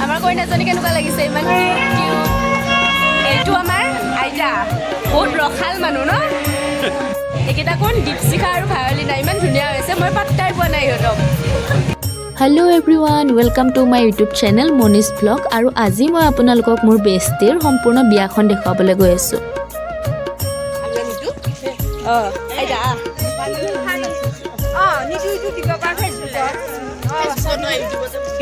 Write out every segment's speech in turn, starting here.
আমাৰ কইনাজনী কেনেকুৱা লাগিছে? ইমান কিউট। এইটো আমাৰ আইতা, বহুত ৰসাল মানুহ ন। এইকেইটা কোন? দীপশিখা আৰু ভায়লিনা। ইমান ধুনীয়া হৈছে, মই পাত্তাই পোৱা নাই ইহঁতক। Hello everyone, welcome to my YouTube channel Manish Vlog। আৰু আজি মই আপোনালোকক মোৰ বেষ্টিৰ সম্পূৰ্ণ বিয়াখন দেখুৱাবলৈ গৈ আছোঁ। অঁ আইতা, আহ। অঁ, নিদু, ইটো দিব পাৰ ফেচবুকত।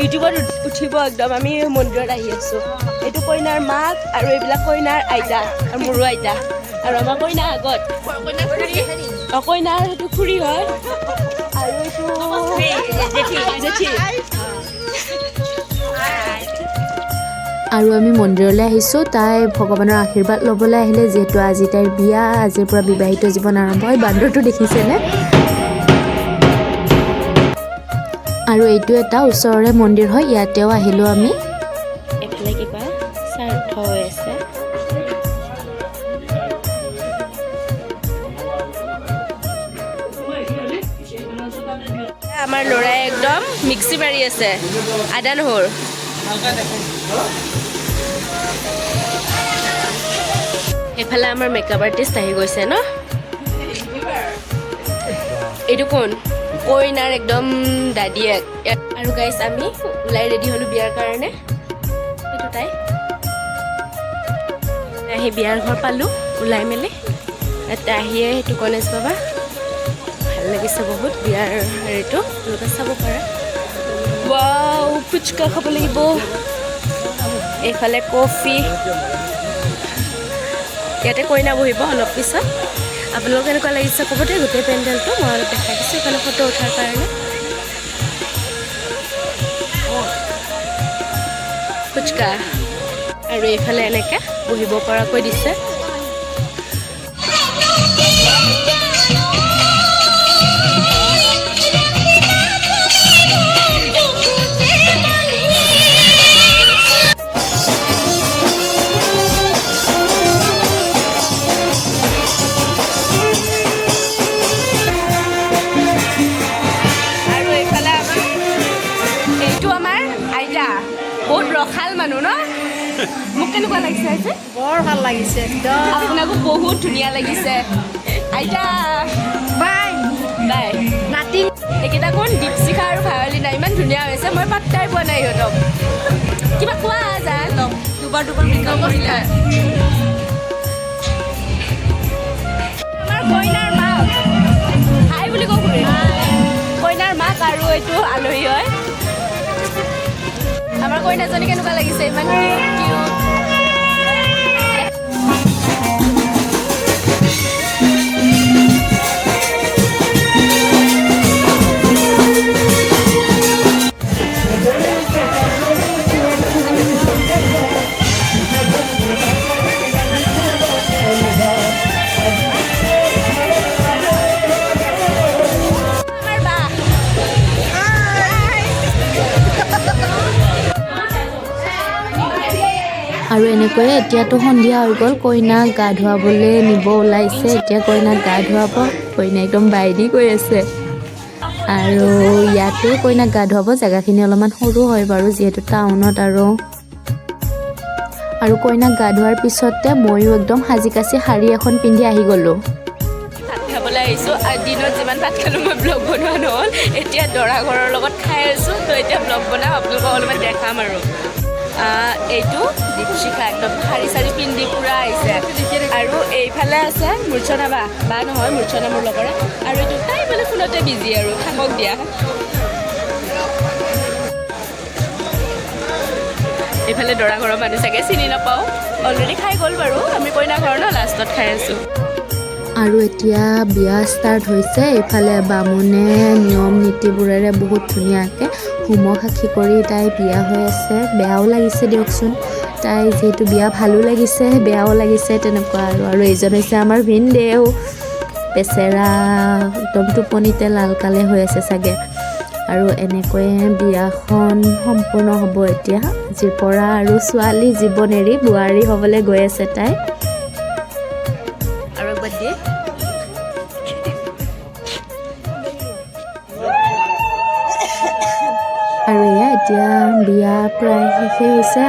ইউটিউবত উঠিব একদম। আমি মন্দিৰত আহি আছো। এইটো কইনাৰ মাক আৰু এইবিলাক কইনাৰ আইতা আৰু মোৰো আইতা আৰু আমাৰ কইনা আগত। অ, কইনাৰ সেইটো খুৰী হয় আৰু এইটো জেঠী। আৰু আমি মন্দিৰলৈ আহিছোঁ। তাই ভগৱানৰ আশীৰ্বাদ ল'বলৈ আহিলে, যিহেতু আজি তাইৰ বিয়া, আজিৰ পৰা বিবাহিত জীৱন আৰম্ভ হয়। বান্দৰটো দেখিছেনে? আৰু এইটো এটা ওচৰৰে মন্দিৰ হয়, ইয়াতেও আহিলোঁ আমি। এইফালে কিবা শ্ৰাদ্ধ হৈ আছে। আমাৰ ল'ৰাই একদম মিক্সি মাৰি আছে আদা নহৰু। এইফালে আমাৰ মেকআপ আৰ্টিষ্ট আহি গৈছে ন। এইটো কোন? কইনাৰ একদম দাদীয়েক। আৰু গাইছ, আমি ওলাই ৰেডি হ'লো বিয়াৰ কাৰণে। এইটো তাই। আহি বিয়াৰ ঘৰ পালোঁ ওলাই মেলি। ইয়াতে আহিয়ে সেইটো গণেশ বাবা, ভাল লাগিছে বহুত বিয়াৰ হেৰিটো, তোমালোকে চাব পাৰা। ৱাও, ফুচকা খাব লাগিব। এইফালে কফি। ইয়াতে কইনা বহিব অলপ পিছত। আপোনালোক কেনেকুৱা লাগিছে ক'ব দেই। গোটেই পেণ্ডেলটো মই অলপ দেখাই দিছোঁ। এইফালে ফটো উঠাৰ কাৰণে। ফুচকা। আৰু এইফালে এনেকে বহিব পৰাকৈ দিছে। আৰু এইফালে আমাৰ এইটো আমাৰ আইতা, বহুত ৰসাল মানুহ ন। মোক কেনেকুৱা লাগিছে আজি? বৰ ভাল লাগিছে একদম। আপোনাকো বহুত ধুনীয়া লাগিছে আইতা। বাই। বাই। নাতি। এইকেইটা কোন? দীপশিখা আৰু ভায়লিনা। ইমান ধুনীয়া হৈছে, মই পাত্তাই পোৱা নাই ইহঁতক। কিবা কোৱা জান। দুবাৰ দুবাৰ মেকআপ কৰিলে। আমাৰ কইনাৰ মাক, হাই বুলি কওঁ খুৰী। কইনাৰ মাক আৰু এইটো আলহী হয়। আমাৰ কইনাজনী কেনেকুৱা লাগিছে? ইমান কিউট। আমাৰ বা। আৰু এনেকৈয়ে এতিয়াতো সন্ধিয়া হৈ গ'ল। কইনাক গা ধুৱাবলৈ নিব ওলাইছে। এতিয়া কইনাক গা ধুৱাব। কইনা একদম বাই দি গৈ আছে। আৰু ইয়াতে কইনাক গা ধুৱাব। জেগাখিনি অলপমান সৰু হয় বাৰু, যিহেতু টাউনত। আৰু কইনাক গা ধোৱাৰ পিছতে ময়ো একদম সাজি কাচি শাৰী এখন পিন্ধি আহি গ'লোঁ। ভাত খাবলৈ আহিছোঁ আৰু দিনত যিমান ভাত খালোঁ, মই ব্লগ বনোৱা নহ'ল। এতিয়া দৰা ঘৰৰ লগত খাই আছোঁ, তো এতিয়া ব্লগ বনাম, আপোনালোকক অলপমান দেখাম। আৰু এইটো দীপশিখা, একদম শাৰী চাৰী পিন্ধি পূৰা আহিছে। আৰু এইফালে আছে মূৰ্ছনা বা, বা নহয়, মূৰ্ছনা মোৰ লগৰে। আৰু এইটো তাই মানে ফোনতে বিজি আৰু, থাকক দিয়া। এইফালে দৰা ঘৰৰ মানুহ চাগে চিনি নাপাওঁ, অলৰেডি খাই গ'ল বাৰু। আমি কইনা ঘৰ ন, লাষ্টত খাই আছোঁ। আৰু এতিয়া বিয়া ষ্টাৰ্ট হৈছে। এইফালে বামুণে নিয়ম নীতিবোৰেৰে বহুত ধুনীয়াকৈ হোমক সাক্ষী কৰি তাই বিয়া হৈ আছে। বেয়াও লাগিছে দিয়কচোন, তাই যিহেতু বিয়া, ভালো লাগিছে, বেয়াও লাগিছে, তেনেকুৱা। আৰু এইজন হৈছে আমাৰ ভিনদেউ, বেচেৰা একদম টোপনিতে লাল কালে হৈ আছে চাগে। আৰু এনেকৈয়ে বিয়াখন সম্পূৰ্ণ হ'ব এতিয়া। আজিৰ পৰা আৰু ছোৱালী জীৱন এৰি বোৱাৰী হ'বলৈ গৈ আছে তাই। আৰু একবাৰ দিয়ে। আৰু এয়া এতিয়া বিয়া প্ৰায় শেষেই হৈছে।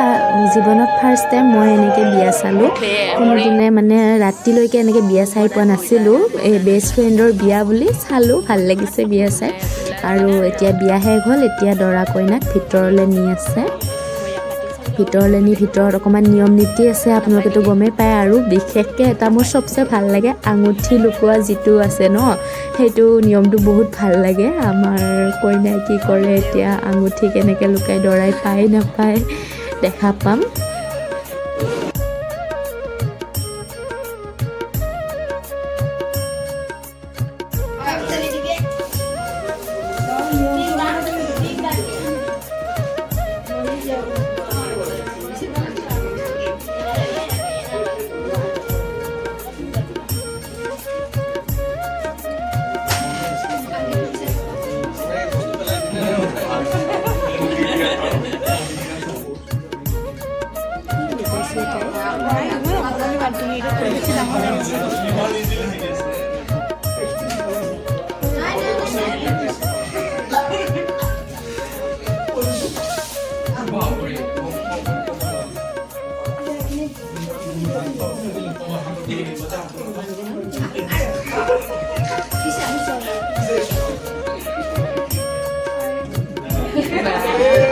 জীৱনত ফাৰ্ষ্ট টাইম মই এনেকৈ বিয়া চালোঁ। কোনোদিনে মানে ৰাতিলৈকে এনেকৈ বিয়া চাই পোৱা নাছিলোঁ। এই বেষ্ট ফ্ৰেণ্ডৰ বিয়া বুলি চালোঁ, ভাল লাগিছে বিয়া চাই। আৰু এতিয়া বিয়া শেষ হ'ল, এতিয়া দৰা কইনাক ভিতৰলৈ নি আছে। ভিতৰলৈ নি ভিতৰত অকণমান নিয়ম নীতি আছে, আপোনালোকেতো গমেই পায়। আৰু বিশেষকৈ এটা মোৰ চবচে ভাল লাগে, আঙুঠি লুকোৱা যিটো আছে ন, সেইটো নিয়মটো বহুত ভাল লাগে। আমাৰ কইনাই কি কৰে এতিয়া, আঙুঠি কেনেকৈ লুকাই, দৰাই পায় নাপায় দেখা পাম।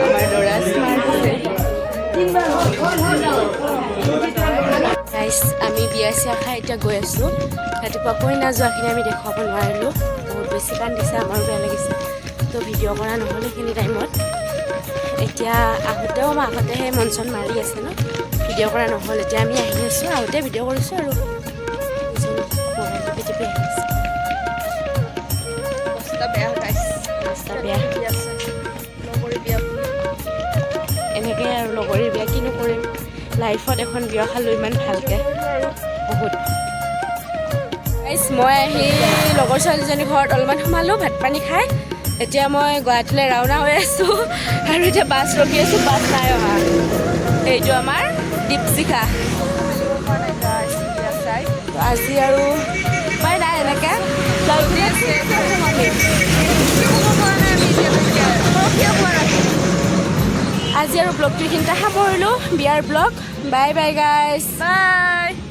আমাৰ দৰা স্মাৰ্ট আছে। গাইছ, আমি বিয়া চিয়া খাই এতিয়া গৈ আছোঁ। ৰাতিপুৱা কইনা যোৱাখিনি আমি দেখুৱাব নোৱাৰিলোঁ, বহুত বেছি কান্দিছে, আমাৰো বেয়া লাগিছে, তো ভিডিঅ' কৰা নহ'ল সেইখিনি টাইমত। এতিয়া আহোঁতেও মাহঁতে সেই মন চন মাৰি আছে ন, ভিডিঅ' কৰা নহ'ল। এতিয়া আমি আহি আছোঁ, আহোঁতে ভিডিঅ' কৰিছোঁ আৰু মোবাইল টিপি টিপি আহি আছোঁ। অৱস্থা বেয়া, গাইছ। ৰাস্তা বেয়া। বিয়া আছে, লগৰী বিয়া বুলি। এনেকৈ আৰু লগৰীৰ বিয়া, কিনো কৰিম, লাইফত এখন বিয়া খালোঁ ইমান ভালকৈ বহুত। গাইছ, মই আহি লগৰ ছোৱালীজনীৰ ঘৰত অলপমান সোমালোঁ ভাত পানী খাই। এতিয়া মই গুৱাহাটীলৈ ৰাওনা হৈ আছোঁ আৰু এতিয়া বাছ ৰখি আছোঁ, বাছ নাই অহা। এইটো আমাৰ দীপশিখা। পোৱা নাই গাইছ বিয়া চাই। তো আজি আৰু উপায় নাই, এনেকৈ। ক'ব পৰা নাই আমি এতিয়ালৈকে, পৰহিয়ে হোৱা ৰাতি। আজি আৰু ব্লগটো এইখিনিতে সামৰিলোঁ, বিয়াৰ blog. Bye bye guys. Bye.